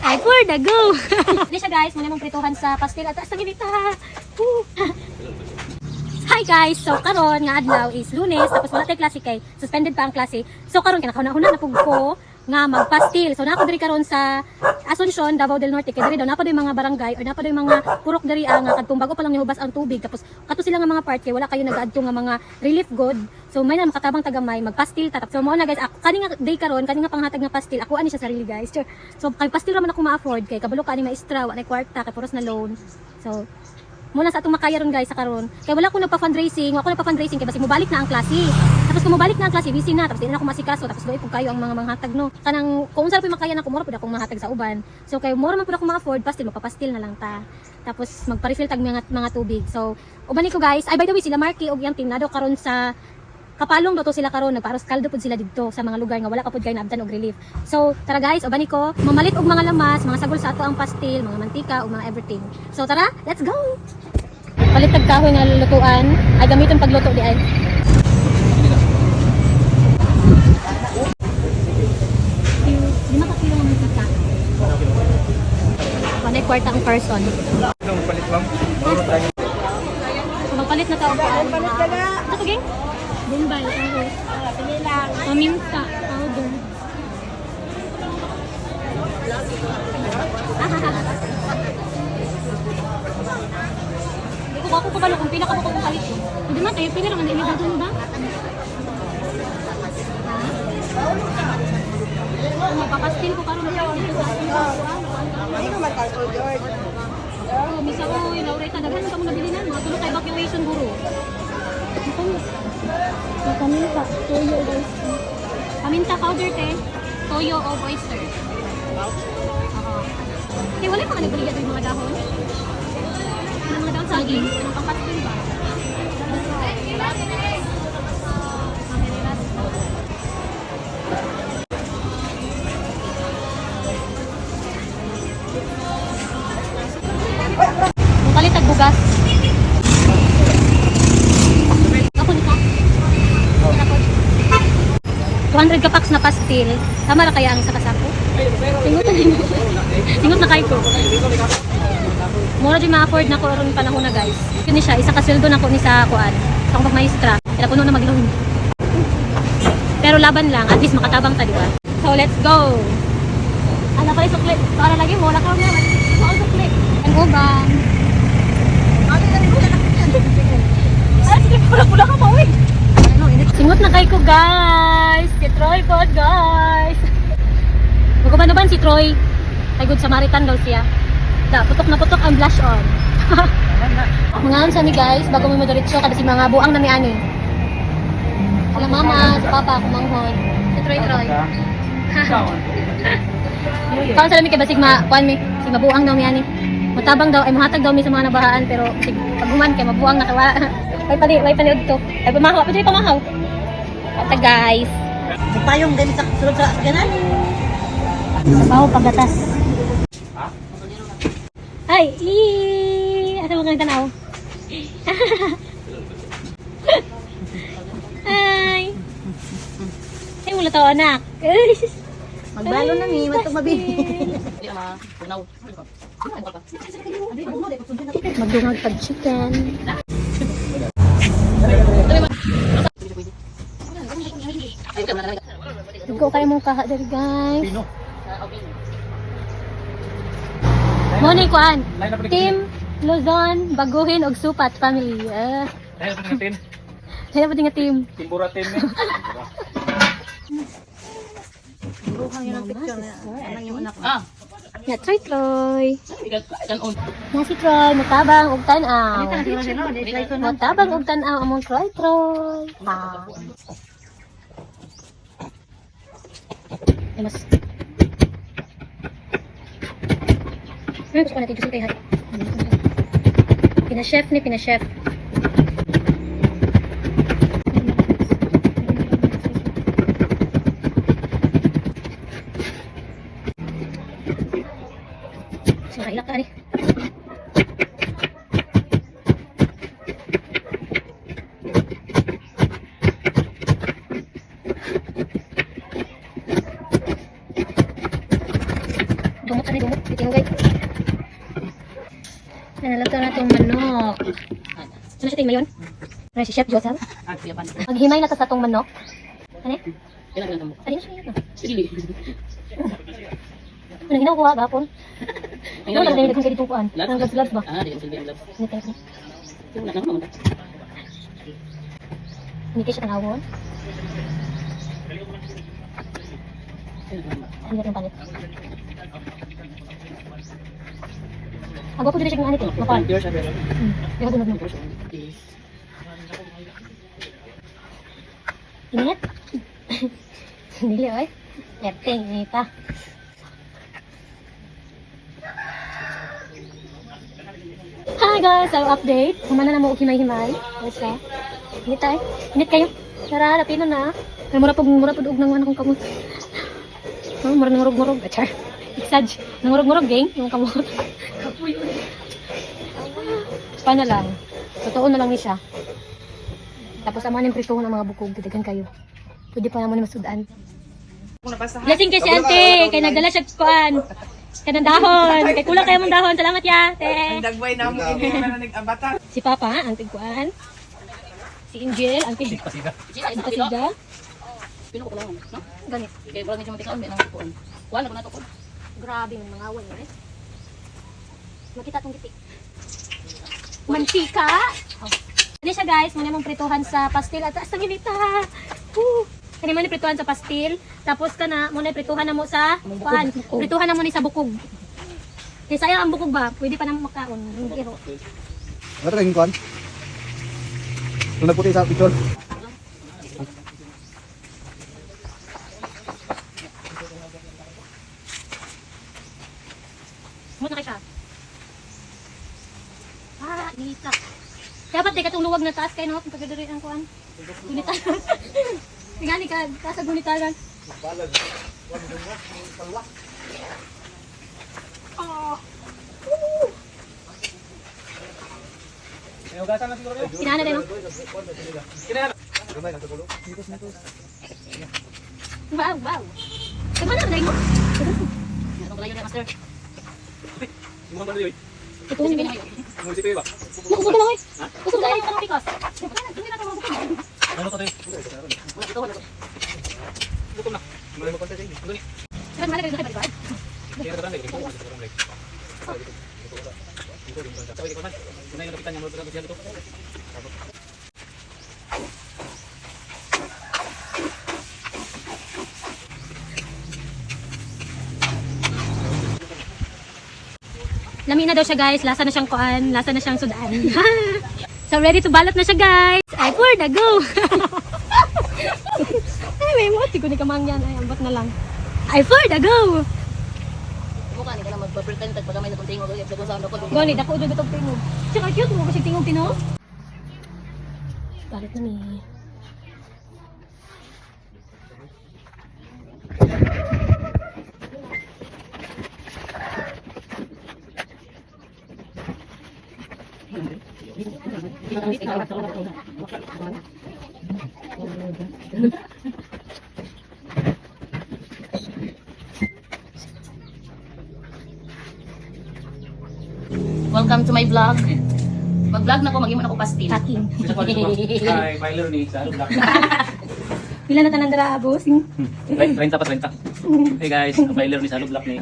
Ay, for the go! Hindi siya, guys, muna mong prituhan sa pastil at taas ng inita. Woo! Hi guys! So karon nga adlaw is Lunes, tapos wala tay klase kay suspended pa ang klase. So karon kay nakahuna-huna na pug ko nga magpastil. So naa ko diri karon sa Asuncion, Davao del Norte, kay diri daw naa pa doy mga barangay or naa pa doy mga purok diri ang kadtong bago pa lang nihubas ang tubig, tapos kato sila nga mga part kay wala kayo nagaadto nga mga relief good. So may na makatabang tagamay magpastil ta. So mao na, guys, ako kani nga day karon, kani nga panghatag nga pastil ako ani siya sarili, guys. Sure. So kay pastil ra man ako ma-afford kay kabalo ka ani maestra, wa nay kwarta kay puros na loan. So muna sa atong makaya ron, guys, sa karon. Kay wala ko nagpa-fundraising, wala ko nagpa-fundraising kay basig mobalik na ang klase. Tapos kung mobalik na ang klase, busy na, tapos di na ako masikaso, tapos doy pud kayo ang mga manghatag, no. Kanang kung unsa pa makaya na ko, mura pud akong mahatag sa uban. So kay mura man pud ako ma-afford pastil, magpapastil na lang ta. Tapos magpa-refill tag mga tubig. So uban ko, guys. Ay, by the way, sila Marky og iyang team nado karon sa Kapalong daw to sila karon, nagparos kaldo pud sila didto sa mga lugar nga wala pa pud kayo naabtan og relief. So tara guys, uban ko mamalit og mga lamas, mga sagol sa ato ang pastil, mga mantika ug mga everything. So tara, let's go. Palit tag kahoy nga lulutuan, ay gamiton pagluto di ay. 5 ka kilo nga mantika. One kwarta ang person. Palit, ma'am. So magpalit na tao ko. Palit ka na. Ito to, gang? Bombay. Oo. Paminta powder. Hindi ko ako kabalo kung pila ka ba kung palit ko. Hindi man kayo pila raman ini dagon ba? Ha? Magpapastil ko karon. Hindi ka matalko, George. Oh, misa ko, Laureta, daghan ka mo nabili na. Mga tulog kay evacuation guro. Paminta, toyo, guys. Paminta powder, te. Toyo o oyster. Oo. Te, wala mga nagbaligya doon mga dahon. Ano mga dahon saging? Anong pangpastil ba? Mukalit tag bugas. Ako ni ka. 200 ka packs na pastil. Tama ra kaya ang isa ka sako? Singot na nimo. Singot na kay ko. Mura di ma-afford na ko aron panahon na, guys. Yun ni siya, isa ka sweldo na ko ni sa kuan. Sa akong pagmaestra. Kaya puno na mag-loan. Pero laban lang, at least makatabang ta, di ba? So let's go. Ala pa sukli. Para lagi mo wala ka mo. Ang sukli. Ang uban. Ay, sige, pula-pula ka pa, uy. Singot na kay ko, guys. Si Troy po, guys. Maguban-uban si Troy. Kay Good Samaritan daw siya. Da, putok na putok ang blush on. Mga sa mi, guys, bago mo modiretso kada si mga buang na mi ani. Sila mama, si papa, kumanghon. Si Troy Troy. Kaon sa lami kay basig ma kuan mi, sig mabuang daw mi ani. Matabang daw ay muhatag daw mi sa mga nabahaan, pero sig paghuman kay mabuang na kawa. Way pali udto. Ay pamahaw, pwede pamahaw. Ata, guys. Payong ganit sa sulod sa ganan. Sabaw pagatas. Ay, i asa mo kang tanaw? Ay. Ay, wala tao, anak. Magbalo na mi, watong mabili. Magdungag pag chicken. Dugo kayo mong kaha diri, guys. Mo ni kuan. Team Luzon, Baguhin og Supat family. Ah, Dahil pa natin. kaya pa nga team. Timbura team eh. Buruhan yun ang picture na. Anang yung anak ko. Ya, Troy Troy. Na si Troy, mutabang og tan-aw. Mutabang og tan-aw among Troy Troy. Ah. Ay, mas. Ay, gusto ko natin gusto kay Hari. Pina-chef ni pina-chef. So, nakailak ka, ani. Dumot ani dumot. Tingay. Nalato na itong manok. Sino siya tingin mayon? Ano si Chef Joseph? Maghimay na ta sa atong manok. Ano? Ano siya yun? Ano ginawa gapon? Ano lang dahil kung dito kuan? Ang gloves gloves ba? Ah, di silbi ang gloves. Ano tayo? Wala na naman. Hindi kayo siya tanawon. Ang hirap ng panit. Ang gwapo dito siya ng anit eh. Mapal. Pure siya pero. Pero gunod mo. Init. Dili oy. Erting inita. Hi guys, our update. Humana na mo og himay-himay. Ano siya? Init ay. Init kayo. Tara, lapino na. Ay, mura pud og nang akong kamot. Oh, mura nangurog-ngurog. Ah, char. Iksaj. Nangurog-ngurog gang yung kamot. Kapuy. Pa na lang. Totoo na lang ni siya. Tapos amo ning prituhon ng mga bukog, daghan kayo. Pwede pa naman ni masudan. Blessing kay si ante, kay nagdala siya kuan. Kanang dahon, kay kulang kayo mong dahon. Salamat ya, te. Dagway na mo ini na nag-abata. Si Papa, ang tigkuan. Si Angel, ang tig Pasida. pasida. Pino ko lang, no? Ganit. Kay wala medyo matikaon, may nang kuan. Kuan ako na to ko. Grabe man mga away eh. Makita tong gitik. Mantika. Oh. Ano siya guys, muna mong prituhan sa pastil at taas ng inita. Woo! Kani mo ni prituhan sa pastil, tapos kana mo na prituhan na mo sa kuan. Prituhan na mo ni sa bukog. Kay sayang ang bukog ba? Pwede pa na makaon. Ang iro. Ano ito kwan? Nung nagputi sa picture. Muna kay siya. Ah, inita. Dapat di katong luwag na taas kay no, kung pagdadiri ang kuan. Gunitan. Tingani ka, taas sa gunitaran. Oh. Hinugasan na siguro yun. Sinana din, no? Gamay lang sa kulo. Wow, wow. Tama na, dahil mo. Ano kalayo na master? Mukhang ba yun? Ito yung Mukhang isipin ba? Nakusog ka lang, eh. Kusog ka lang yung kanong pikos. Ano to tayo? Wala ito, wala. Gutom na. Mula mo konta sa inyo. Sarap mahal ka rin Kaya ka break. Break. Una yung kapitan niya, mula siya dito. Lami na daw siya guys, lasa na siyang kuan, lasa na siyang sudan. So ready to balot na siya guys. Ay, for the go. Ay, may moti ko ni kamangyan. Ay, ambot na lang. Ay, for the go. Mukha ni ka na magpa-pretend tag pagamay na tong tingog kay sa ko. Gani, dako jud itong tingog. Tsaka cute mo kasi tingog tino. Balot na ni. Welcome to my vlog. Mag-vlog na ko, maghimo na ko pastil. Packing. Ay, Myler ni sa Black. Pila na tanan dara abos? 30 pa 30. Hey guys, ang Myler ni sa Black ni.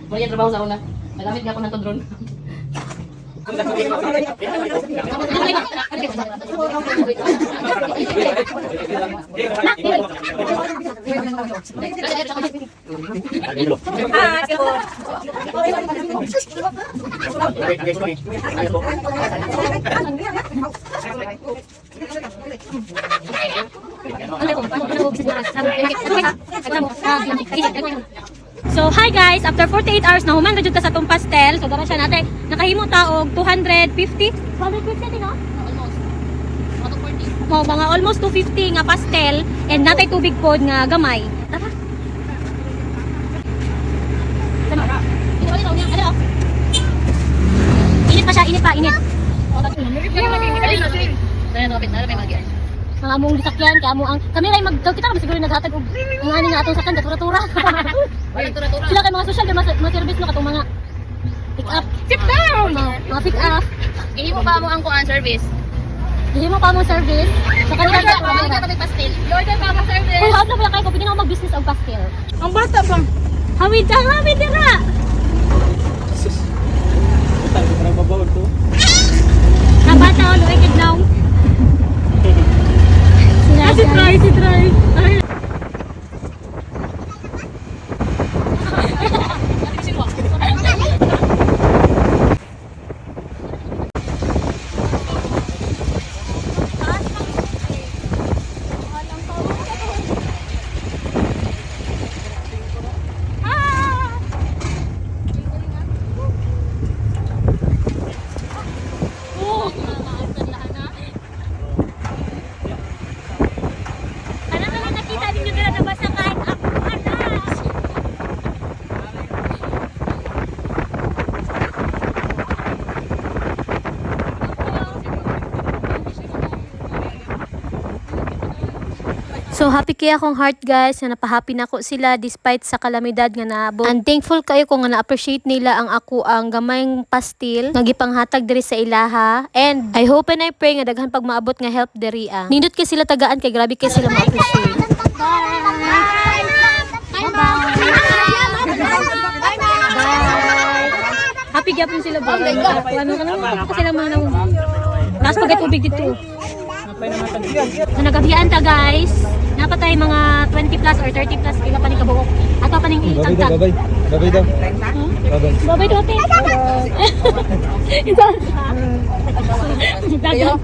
Wala yung trabaho sa una. Nagamit nga ako ng to drone. So hi guys, after 48 hours na human ra jud ta sa atong pastel. So dara siya nate. Nakahimo ta og 250. 250 no? Almost. Mga 240. Mo mga almost 250 nga pastel and natay tubig pod nga gamay. Tara. Tara. Ano? Ano? Init pa siya, init pa, init. Ayun, kapit na, may magi. Ang among gisakyan kay amo ang kami ray mag kita kami siguro naghatag og ang ani nga atong sakyan tura-tura. Tura-tura. Sila kay mga social mga service no katong mga pick up. Sit down! Mga pick up. Gihimo pa mo ang kuan service. Gihimo pa among service. So kanila Order pa mo ka pastil. Order pa mo service. Uy, hawak na pala kayo ko pwede na ako mag-business og pastil. Ang bata ba? Hawid ta, hawid dira. Utang ko parang mabawag to. Nabata o luay kid now. Ah, si Troy, si Troy. Ay. Ano na lang nakita ninyo dira nabasa kahit ako ana. So happy kaya akong heart guys nga napahappy na ko sila despite sa kalamidad nga naabot. And thankful kayo ko nga na-appreciate nila ang ako ang gamayng pastil nga gipanghatag diri sa ilaha. And I hope and I pray nga daghan pag maabot nga help diri ah. Nindot kay sila tagaan kay grabe kay sila ma-appreciate. Bye. Bye. Bye. Happy gyapon sila ba? Ano ka naman kasi sila mga nang Taas pagka tubig dito. So nagabiyaan ta guys. Napatay mga 20 plus or 30 plus pila pa ni kabuok. Ato pa ning itagtag. Babay, babay daw. Babay. Babay daw ate. Dagan.